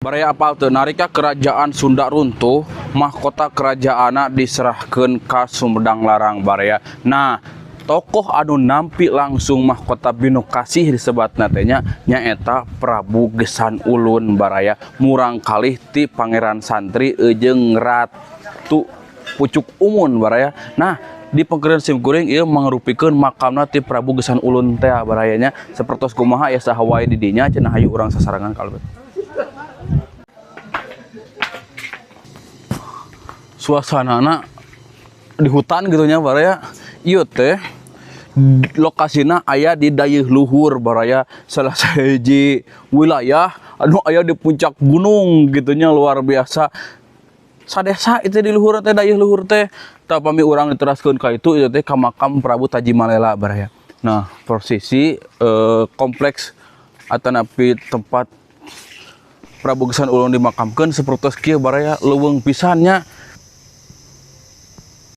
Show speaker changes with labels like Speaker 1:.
Speaker 1: Baraya apal teu nalika kerajaan Sunda runtuh, mahkota kerajaanna diserahkeun ka Sumedang Larang baraya. Nah, tokoh anu nampi langsung mahkota Binokasih disebatna teh nya nyaeta Prabu Gesan Ulun baraya, murangkalih ti Pangeran Santri jeung Ratu Pucuk Umun baraya. Nah, di pengkereun simkuring ieu mangrupikeun makamna ti Prabu Gesan Ulun teh baraya nya. Sapertos kumaha ya saha wae di dinya cenah, hayu urang sasarengan kalebet. Suasanana di hutan gitu nya baraya. Ieu teh lokasina aya di Dayeuh Luhur baraya, salah sahiji wilayah anu aya di puncak gunung gitu nya, luar biasa. Sadesa itu di luhur teh, Dayeuh Luhur teh. Tah, pami urang diteraskeun ka itu, ieu teh ka makam Prabu Tajimalela baraya. Nah, posisi kompleks atanapi tempat Prabu Gesan Ulun dimakamkeun sapertos kieu baraya, leuweung pisan nya.